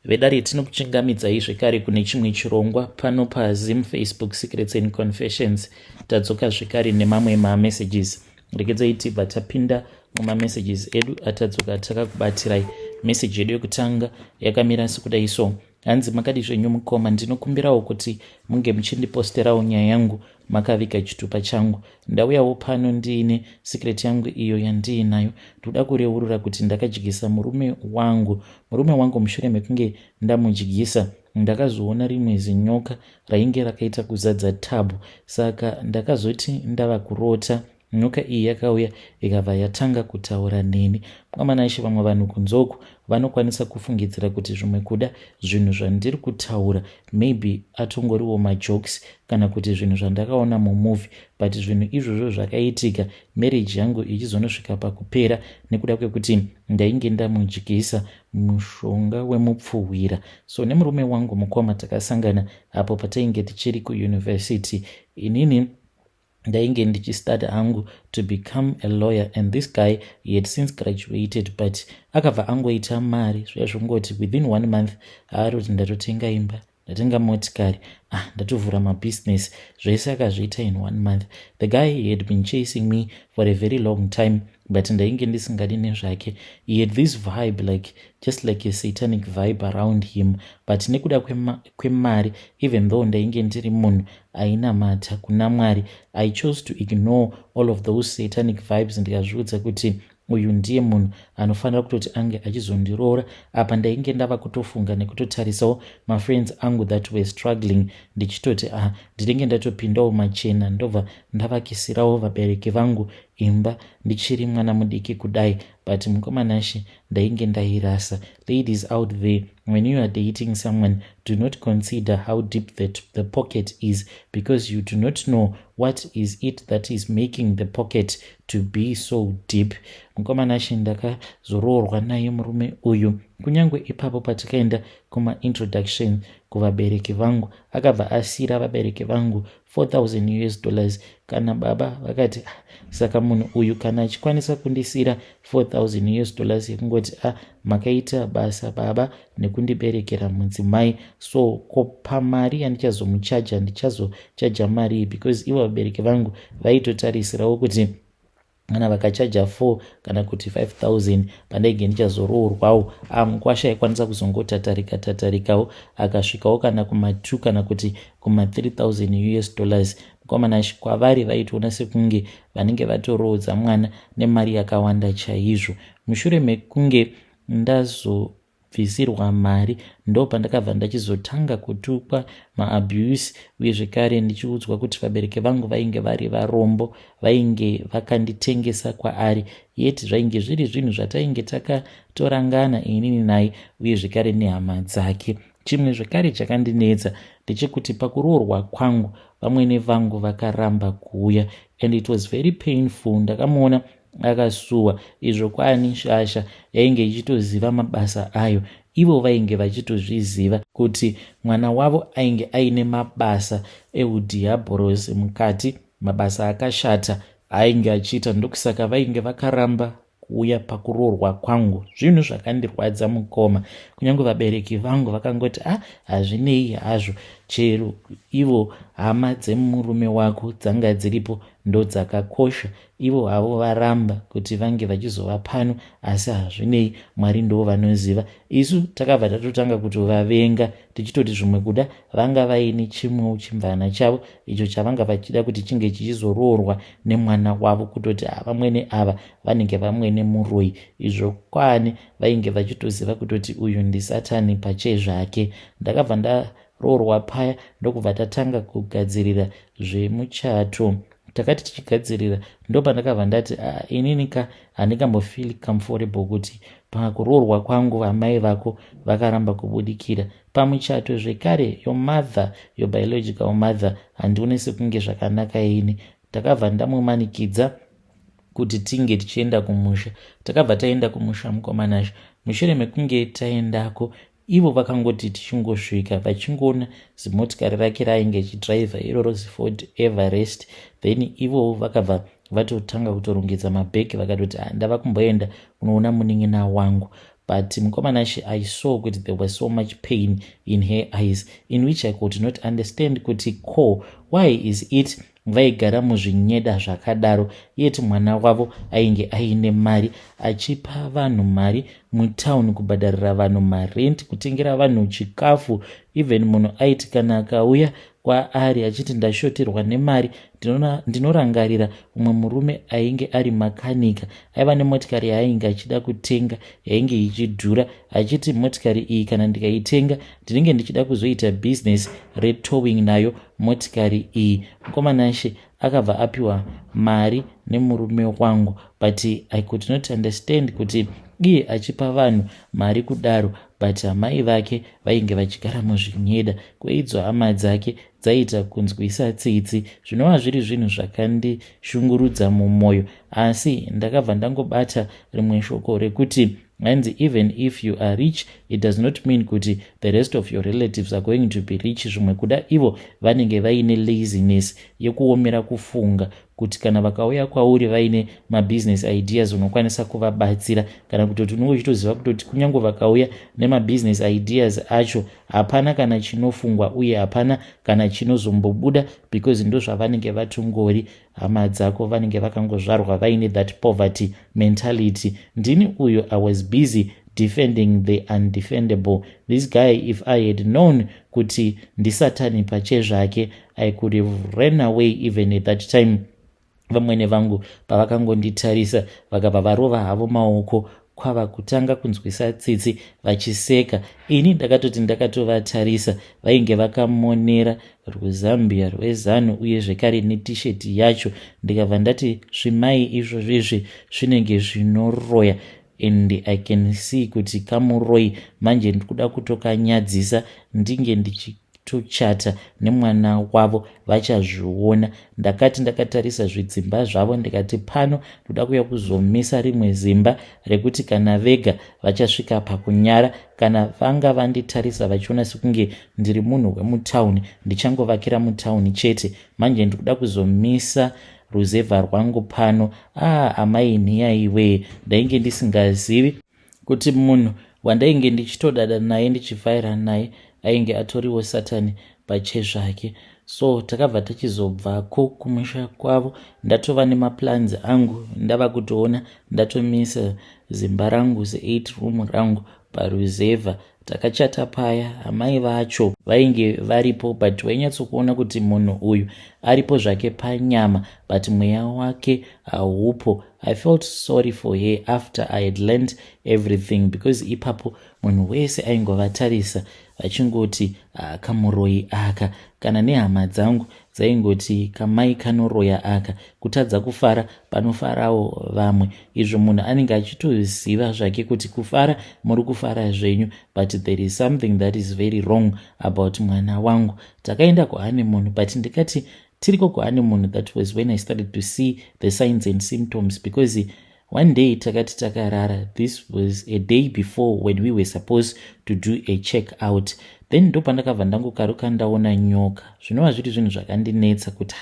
Vedare, tinokuchingamidzai zvekare kune chimwe chirongwa pano paZim Facebook Secrets and Confessions. Tadzoka zvekare nemamwe mamessages. Regedzai tibva tapinda mumamessages edu atadzoka takakubatirai. Meseji yedu yekutanga yakamira sekudai so. Hanzi, "Makadi zvenyu mukoma? Ndinokumbirawo kuti munge muchindiposterawo nyaya yangu makaviga chitupa changu. Ndauyawo pano ndiine secret yangu iyo yandiinayo. Ndoda kureurura kuti ndakadyisa murume wangu. Murume wangu, mushure mekunge ndamudyisa, ndakazoona rimwe zinyoka rainge rakaita kuzadza tabhu. Saka ndakazoti ndava kurota, nyoka iyi yakauya ikabva yatanga kutaura neni." Mwamanashe, vamwe vanhu kunzoku vanokwanisa kufungidzira kuti zvimwe kuda zvinhu zvandiri kutaura maybe atongoriwo majokes kana kuti zvinhu zvandakaona mumovie, but zvinhu izvozvo zvakaitika marriage yangu ichizonosvika pakupera nekuda kwekuti ndainge ndamudyisa mushonga wemupfuhwira. So nemurume wangu, mukoma, takasangana apo patainge tichiri kuuniversity. Inini ndainge ndichistudy hangu to become a lawyer, and this guy, he had since graduated, but akabva angoita mari zviya zvongoti within one month aari kuti, "Ndatotenga imba, ndatenga motikari, ah, ndatovhura mabhizinesi." Zvese akazviita in one month. The guy, he had been chasing me for a very long time, but ndainge ndisingadi nezvake. He had this vibe, like just like a satanic vibe around him, but nekuda kwemari, even though ndainge ndiri munhu ainamata kuna Mwari, I chose to ignore all of those satanic vibes. Ndikazviudza kuti uyu ndiye munhu anofanira kutoti ange achizondiroora. Apa ndainge ndava kutofunga nekutotarisawo mafriends angu that were struggling, ndichitoti, "Ah, ndinenge ndatopindawo machena, ndobva ndavakisirawo vabereki vangu imba ndichiri mwana mudiki kudai." But mukomanashe, ndainge ndairasa. Ladies out there, when you are dating someone, do not consider how deep the pocket is, because you do not know what is it that is making the pocket to be so deep. Mukomanashe, ndakazoroorwa naye murume uyu. Kunyange ipapo patikaenda kumaintroduction kuvabereki vangu, akabva asiyira vabereki vangu US$4000. Kana baba vakati, "Ah, saka munhu uyu kana achikwanisa kundisiyira US$4000 yekungoti, 'A ah, makaita basa baba nekundiberekera mudzimai,' so ko pamari yandichazomuchaja, ndichazochaja mari?" Because ivo vabereki vangu vaitotarisirawo kuti kana vakachaja 4 kana kuti 5000 pandainge ndichazoroorwawo, mukwasha aikwanisa kuzongotatarika tatarikawo akasvikawo kana kuma2 kana kuti kuma3000 US dollars. Mukomana, kwavari vaitoona sekunge vanenge vatoroodza mwana nemari yakawanda chaizvo. Mushure mekunge ndazobvisirwa mari, ndo pandakabva ndachizotanga kutukwa maabuse, uye zvekare ndichiudzwa kuti vabereki vangu vainge vari varombo, vainge vakanditengesa kwaari. Yet zvainge zviri zvinhu zvatainge takatorangana inini naye, uye zvekare nehama dzake. Chimwe zvekare chakandinetsa ndechekuti pakuroorwa kwangu, vamwene vangu vakaramba kuuya, and it was very painful. Ndakamuona akasuwa izvo kwaani shasha yainge ichitoziva mabasa ayo. Ivo vainge vachitozviziva kuti mwana wavo ainge aine mabasa eudhiabhorosi mukati, mabasa akashata ainge achiita. Ndokusaka vainge vakaramba kuuya pakuroorwa kwangu. Zvinhu zvakandirwadza, mukoma. Kunyange vabereki vangu vakangoti, "A ah, hazvinei hazvo, chero ivo hama dzemurume wako dzanga dziripo ndo dzakakosha. Ivo havo varamba kuti vange vachizova pano, asi hazvinei, Mwari ndo vanoziva." Isu takabva tatotanga kutovavenga, tichitoti zvimwe kuda vanga vaine chimwewo chimvana chavo icho chavanga vachida kuti chinge chichizoroorwa nemwana wavo, kutoti vamwene ava vanenge vamwene muroi. Izvo kwani vainge vachitoziva kutoti uyu ndisatani pachezvake. Ndakabva ndaroorwa paya, ndokubva tatanga kugadzirira zvemuchato. Takati tichigadzirira, ndopandakabva ndati, "Ah, inini ka handingambofeel comfortable kuti pakuroorwa kwangu vamai vako vakaramba kubudikira pamuchato zvekare. Your mother, your biological mother, handioni sekunge zvakanaka ini." Ndakabva ndamumanikidza kuti tinge tichienda kumusha. Takabva taenda kumusha, mukomanasha. Mushure mekunge taendako, ivo vakangoti tichingosvika, vachingoona zimotikari rake raainge achidhiraivha iroro, ziFord Everest, then ivowo vakabva vatotanga kutorongedza mabhegi, vakatoti, "Ah, ndava kumboenda kunoona munin'ina wangu." But mukomana, I saw kuti there was so much pain in her eyes, in which I could not understand kuti ko why is it vaigara muzvinyeda zvakadaro, yet mwana wavo ainge aine mari, achipa vanhu mari mutauni, kubhadharira vanhu marent, kutengera vanhu chikafu. Even munhu aiti kana akauya kwaari achiti, "Ndashoterwa nemari." Ndinorangarira umwe murume ainge ari makanika, aiva nemotikari yaainge achida kutenga, yainge ichidhura, achiti, "Motikari iyi kana ndikaitenga, ndinenge ndichida kuzoita bhizinesi retowing nayo motikari iyi." Mukomanashe, akabva apiwa mari nemurume wangu, but I could not understand kuti iye achipa vanhu mari kudaro, but amai vake vainge vachigara muzvinyeda. Kweidzo hama dzake dzaita kunzwisa tsitsi, zvinova zviri zvinhu zvakandishungurudza mumwoyo. Asi ndakabva ndangobata rimwe shoko rekuti hanzi, "Even if you are rich, it does not mean kuti the rest of your relatives are going to be rich." Zvimwe kuda ivo vanenge vaine laziness yekuomera kufunga kuti kana vakauya kwauri vaine mabusiness ideas, unokwanisa kuvabatsira, kana kutoti unenge uchitoziva kutoti kunyange vakauya nemabusiness ideas acho, hapana kana chinofungwa uye hapana kana chinozombobuda, because ndo zvavanenge vatongori. Hama dzako vanenge vakangozvarwa vaine that poverty mentality. Ndini uyo, I was busy defending the undefendable. This guy, if I had known kuti ndisatani pachezvake, I could have ran away even at that time. Vamwene vangu pavakangonditarisa, vakabva varova havo maoko, kwava kutanga kunzwisa tsitsi vachiseka. Ini ndakatoti ndakatovatarisa, vainge vakamonera ruzambia rweZANU uye zvekare netisheti yacho. Ndikabva ndati, "Svimai izvozvizvi zvinenge zvinoroya, and I can see kuti kamuroi. Manje ndikuda kutokanyadzisa, ndinge ndichitochata nemwana wavo, vachazviona." Ndakati ndakatarisa zvidzimba zvavo, ndikati, "Pano ndoda kuuya kuzomisa rimwe zimba rekuti kana vega vachasvika pakunyara. Kana vanga vanditarisa vachiona sekunge ndiri munhu wemutauni, ndichangovakira mutauni chete. Manje ndikuda kuzomisa ruzevha rwangu pano." Ah, amai nhiyaiwe, ndainge ndisingazivi kuti munhu wandainge ndichitodada naye, ndichivhaira naye, ainge atoriwo satani pachezvake. So takabva tachizobvako kumusha kwavo, ndatova nemaplans angu, ndava kutoona ndatomisa zimba rangu, ze8 room rangu paruzevha. Takachata paya, amai vacho vainge varipo, but wainyatsokuona kuti munhu uyu aripo zvake panyama, but mweya wake haupo. I felt sorry for her after I had learned everything, because ipapo munhu wese aingovatarisa vachingoti, "Kamuroi aka." Kana nehama dzangu dzaingoti, "Kamai kanoroya aka." Kutadza kufara panofarawo vamwe, izvo munhu anenge achitoziva zvake kuti kufara muri kufara zvenyu, but there is something that is very wrong about mwana wangu. Takaenda kuhoneymoon, but ndikati tiriko kuhoneymoon, that was when I started to see the signs and symptoms, because one day takati takarara, this was a day before when we were supposed to do a check out, then ndopandakabva ndangokaruka ndaona nyoka, zvinova zviri zvinhu zvakandinetsa kuti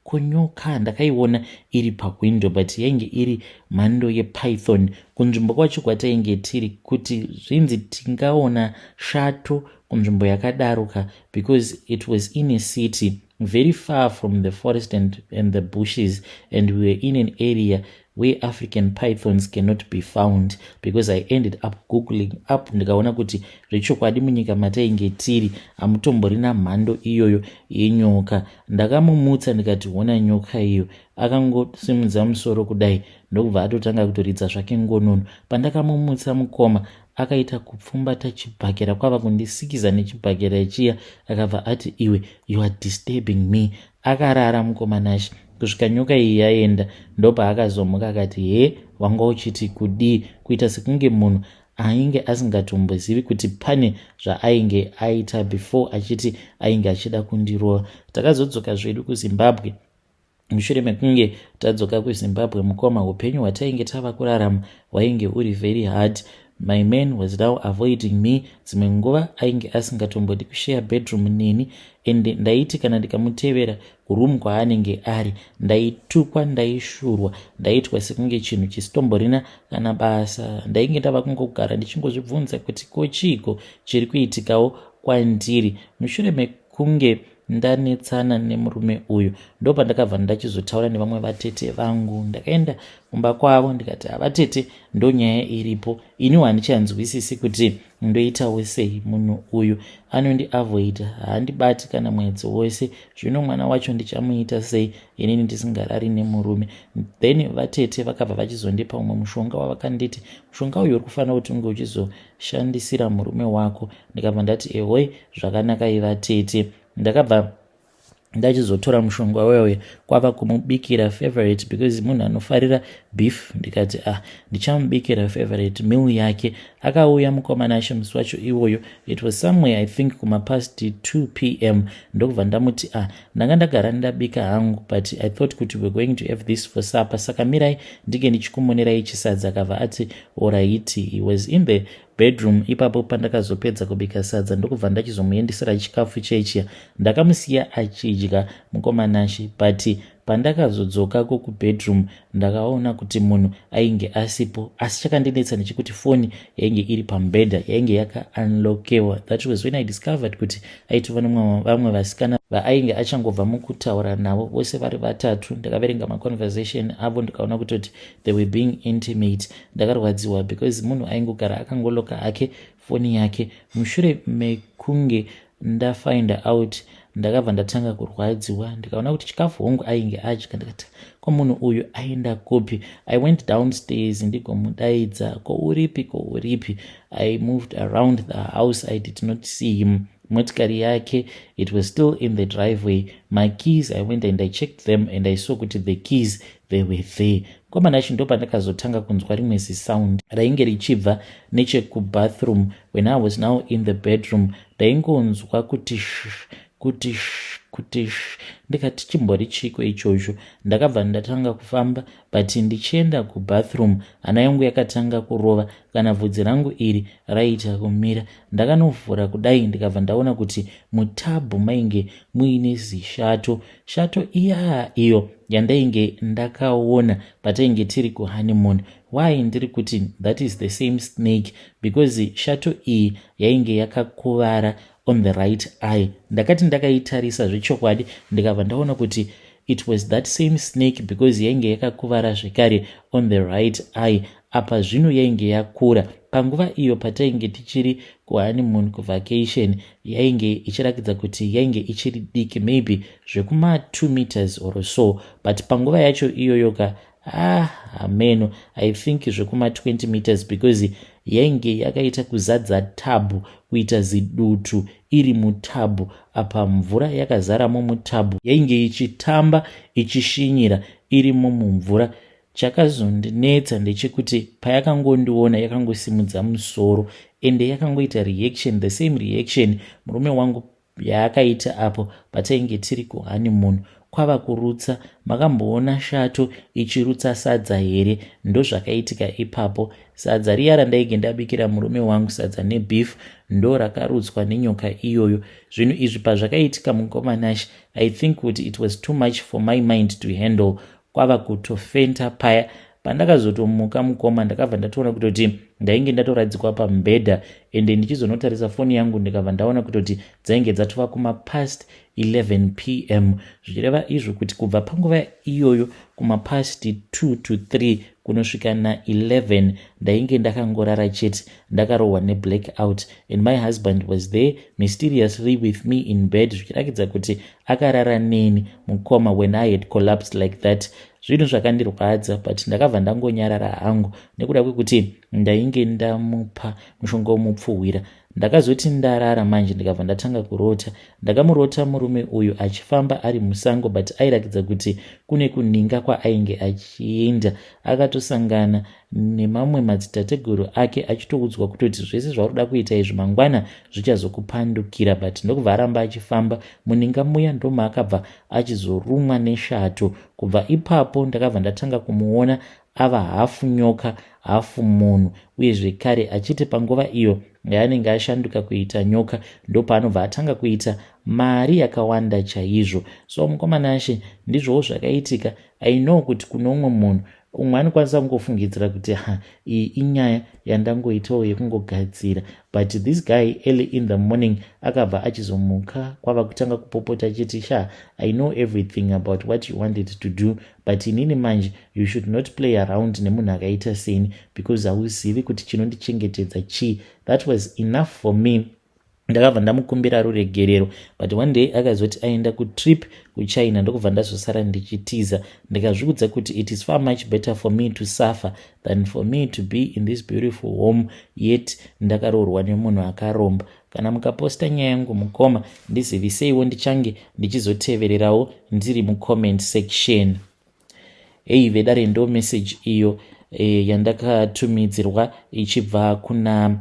ko nyoka ndakaiona iri pahwindo, but yainge iri mhando yepython. Kunzvimbo kwacho kwatainge tiri, kuti zvinzi tingaona shato kunzvimbo yakadaro ka, because it was in a city very far from the forest and the bushes, and we were in an area where African pythons cannot be found, because I ended up googling up, ndikaona kuti zvechokwadi munyika matainge tiri hamutomborina mhando iyoyo yenyoka. Ndakamumutsa ndikati, "Ona nyoka iyo." Akangosimudza musoro kudai, ndokubva atotanga kutoridza zvake ngonono. Pandakamumutsa mukoma, akaita kupfumbata chibhakera, kwava kundisikiza nechibhakera chiya. Akabva ati, "Iwe, you are disturbing me." Akarara mukomanashi kusvika nyoka iyi yaenda. Ndopaakazomuka akati, "He, wanga uchiti kudii?" Kuita sekunge munhu ainge asingatombozivi kuti pane zvaainge aita before, achiti ainge achida kundirova. Takazodzoka zvedu kuZimbabwe. Mushure mekunge tadzoka kuZimbabwe mukoma, upenyu hwatainge tava kurarama hwainge uri very hard. My man was now avoiding me. Dzimwe nguva ainge asingatombodi kushare bedroom neni, and ndaiti kana ndikamutevera kuroom kwaanenge ari, ndaitukwa, ndaishurwa, ndaitwa sekunge chinhu chisitomborina kana basa. Ndainge ndava kungogara ndichingozvibvunza kuti ko chiiko chiri kuitikawo kwandiri. Mushure mekunge ndanetsana nemurume uyu, ndopandakabva ndachizotaura nevamwe vatete vangu. Ndakaenda kumba kwavo ndikati, "Havatete, ndonyaya iripo. Iniwo handichanzwisisi kuti ndoitawo sei. Munhu uyu anondiavoida, haandibati kana mwedzi wose. Zvino mwana wacho ndichamuita sei inini ndisingarari nemurume?" Then vatete vakabva vachizondipa umwe mushonga wavakanditi, "Mushonga uyu uri kufanira kuti unge uchizoshandisira murume wako." Ndikabva ndati, "Ehoi, zvakanaka ivatete." Ndakabva ndachizotora mushonga wewe kwava kumubikira favorite, because munhu anofarira beef. Ndikati, "Ah, ndichamubikira favorite meal yake." Akauya mukomana acho musi wacho iwoyo. It was somewhere, I think, kumapast 2 p.m. Ndokubva ndamuti, "Ah, ndanga ndagara ndabika hangu, but I thought kuti we're going to have this for supper, saka mirai ndinge ndichikumonerai chisadza." Akabva ati, "Alright." He was in the bedroom ipapo pandakazopedza kubika sadza, ndokubva ndachizomuendesera chikafu chechiya. Ndakamusiya achidya mukomanashi, but pandakazodzokako kubedroom ndakaona kuti munhu ainge asipo. Asi chakandinetsa ndechekuti foni yainge iri pamubhedha yainge yakaunlockewa. That was when I discovered kuti aitova nevamwe vasikana vaainge achangobva mukutaura navo, vose vari vatatu. Ndakaverenga maconversation avo, ndikaona kutoti they were being intimate. Ndakarwadziwa because munhu aingogara akangolocka hake foni yake. Mushure mekunge ndafind out, ndakabva ndatanga kurwadziwa. Ndikaona kuti chikafu hongu ainge adya. Ndikati, "Ko munhu uyu aenda kupi?" I went downstairs ndigomudaidza, "Ko uripi? Ko uripi?" I moved around the house, I did not see him. Motikari yake, it was still in the driveway. My keys, I went and I checked them and I saw kuti the keys, they were there. Komanachi, ndo pandakazotanga kunzwa rimwe zisound rainge richibva nechekubathroom. When I was now in the bedroom, ndaingonzwa kuti sh, kuti sh, kuti sh. Ndikati, "Chimbori chiko ichocho?" Ndakabva ndatanga kufamba, but ndichienda kubathroom hana yangu yakatanga kurova, kana bvudzi rangu iri raita kumira. Ndakanovhura kudai, ndikabva ndaona kuti mutub mainge muine zishato, shato iya iyo yandainge ndakaona patainge tiri kuhoneymoon. Why ndiri kuti that is the same snake? Because shato iyi yainge yakakuvara on the right eye. Ndakati ndakaitarisa zvechokwadi, ndikabva ndaona kuti it was that same snake, because yainge yakakuvara zvekare on the right eye. Apa zvino yainge yakura. Panguva iyo patainge tichiri kuhoneymoon, kuvacation, yainge ichiratidza kuti yainge ichiri diki, maybe zvekuma2 meters or so, but panguva yacho iyoyoka, ah, hameno, I think zvekuma20 meters, because yainge yakaita kuzadza tub, kuita zidutu iri mutub. Apa mvura yakazaramo mutub, yainge ichitamba ichishinyira irimo mumvura. Chakazondinetsa ndechekuti payakangondiona, yakangosimudza musoro, ende yakangoita reaction, the same reaction murume wangu yaakaita apo patainge tiri kuhoneymoon, kwava kurutsa. Makamboona shato ichirutsa sadza here? Ndozvakaitika ipapo. Sadza riya randainge ndabikira murume wangu, sadza nebeef, ndo rakarutswa nenyoka iyoyo. Zvinhu izvi pazvakaitika, mukomanashi, I think kuti it was too much for my mind to handle, kwava kutofenta paya. Pandakazotomuka, mukoma, ndakabva ndatoona kutoti ndainge ndatoradzikwa pamubhedha, ende ndichizonotarisa foni yangu, ndikabva ndaona kutoti dzainge dzatova kumapast 11 p.m., zvichireva izvo kuti kubva panguva iyoyo kumapast 2 to 3 kunosvika na11 ndainge ndakangorara chete, ndakarohwa neblack out. And my husband was there mysteriously with me in bed, zvichirakidza kuti akarara neni, mukoma, when I had collapsed like that. Zvinhu zvakandirwadza, but ndakabva ndangonyarara hangu nekuda kwekuti ndainge ndamupa mushonga womupfuhwira. Ndakazoti ndarara manje, ndikabva ndatanga kurota. Ndakamurota murume uyu achifamba ari musango, but airakidza kuti kune kuninga kwaainge achienda. Akatosangana nemamwe madzitateguru ake, achitoudzwa kutoti zvese zvauri kuda kuita izvi mangwana zvichazokupandukira, but ndokubva aramba achifamba muninga muya. Ndomaakabva achizorumwa neshato. Kubva ipapo ndakabva ndatanga kumuona. ava hafu nyoka hafu munhu, uye zvekare achiti panguva iyo yaanenge ashanduka kuita nyoka ndopaanobva atanga kuita mari yakawanda chaizvo. So mukomana Ashe, ndizvowo zvakaitika. I know kuti kune umwe munhu umwe anokwanisa kungofungidzira kuti, "Ha, iyi inyaya yandangoitawo yekungogadzira," but this guy, early in the morning akabva achizomuka kwava kutanga kupopota achiti, "Sha, I know everything about what you wanted to do, but inini manje, you should not play around nemunhu akaita seni because hauzivi kuti chinondichengetedza chii." That was enough for me. Ndakabva ndamukumbira ruregerero, but one day akazoti aenda kutrip kuChina, ndokubva ndazosara ndichitiza. Ndikazviudza kuti it is far much better for me to suffer than for me to be in this beautiful home yet ndakaroorwa nemunhu akaromba. Kana mukaposta nyaya yangu, mukoma, ndiziviseiwo, ndichange ndichizotevererawo ndiri mucomment section. Ei vedare, ndo message iyo yandakatumidzirwa ichibva kuna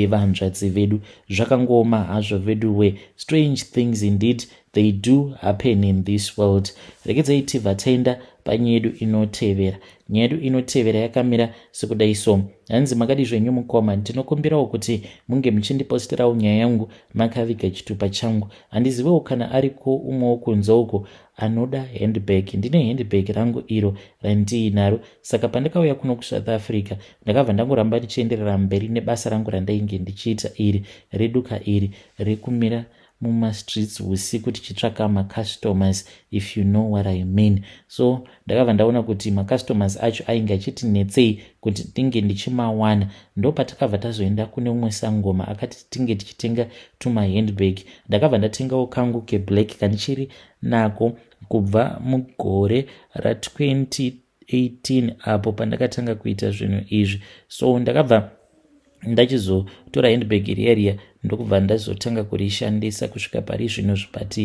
vanzvadzi vedu. Zvakangooma hazvo vedu. Strange things indeed, they do happen in this world. Regedzai tibva taenda panyaya yedu inotevera. Nyaya yedu inotevera yakamira sekudai so. Hanzi, "Makadi zvenyu mukoma? Ndinokumbirawo kuti munge muchindiposterawo nyaya yangu makaviga chitupa changu. Handizivewo kana ariko umwewo kunze uko anoda handbag. Ndine handbag rangu iro randiinaro. Saka pandakauya kuno kuSouth Africa, ndakabva ndangoramba ndichienderera mberi nebasa rangu randainge ndichiita iri reduka iri rekumira mumastreets usiku tichitsvaka macustomers, if you know what I mean. So ndakabva ndaona kuti macustomers acho ainge achiti netsei kuti ndinge ndichimawana. Ndopatakabva tazoenda kune umwe sangoma, akati tinge tichitenga tumahandbag. Ndakabva ndatengawo kangu keblack kandichiri nako kubva mugore ra2018 apo pandakatanga kuita zvinhu izvi. So ndakabva ndachizotora handbag riya riya, ndokubva ndazotanga kurishandisa kusvika pari zvino. But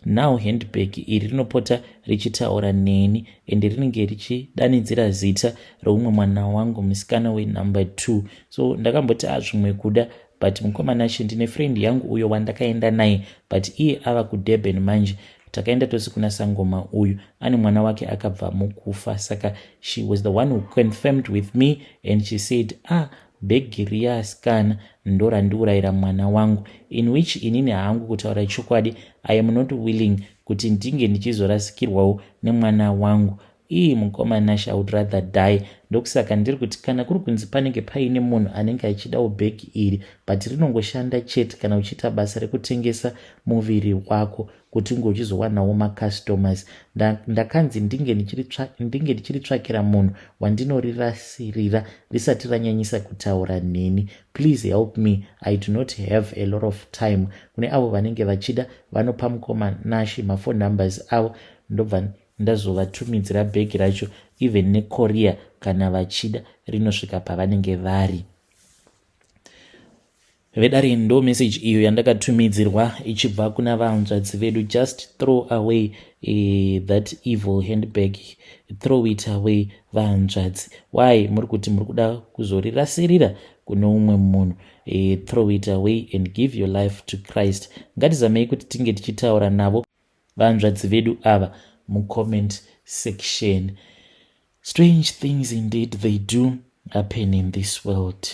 now handbag iri rinopota richitaura neni, ende rinenge richidanidzira zita reumwe mwana wangu musikana wenumber 2. So ndakamboti azvimwe kuda, but mukomana Ashe, ndine friend yangu uyo wandakaenda naye, but iye ava kuDurban manje. Takaenda tose kuna sangoma uyu, ane mwana wake akabva mukufa. Saka she was the one who confirmed with me and she said, 'Ah, bhegi riya asikana ndo randiurayira mwana wangu.' In which inini hangu, kutaura chokwadi, I am not willing kuti ndinge ndichizorasikirwawo nemwana wangu ii. Mukoma Nashe, I would rather die. Ndokusaka ndiri kuti kana kuri kunzi panenge paine munhu anenge achidawo bhegi iri, but rinongoshanda chete kana uchiita basa rekutengesa muviri wako kuti unge uchizowanawo macustomers. Ndakanzi ndinge ndichiritsvakira munhu wandinorirasirira risati ranyanyisa kutaura neni. Please help me, I do not have a lot of time. Kune avo vanenge vachida, vanopa mukoma Nashe maphone numbers avo, ndobva ndazovatumidzira bhegi racho, even necourier kana vachida, rinosvika pavanenge vari." Vedare, ndo message iyo yandakatumidzirwa ichibva kuna vanzvadzi vedu. Just throw away that evil handbag, throw it away, vanzvadzi. Why muri kuti muri kuda kuzorirasirira kune umwe munhu? Throw it away and give your life to Christ. Ngatizamei kuti tinge tichitaura navo vanzvadzi vedu ava mucomment section. Strange things indeed, they do happen in this world.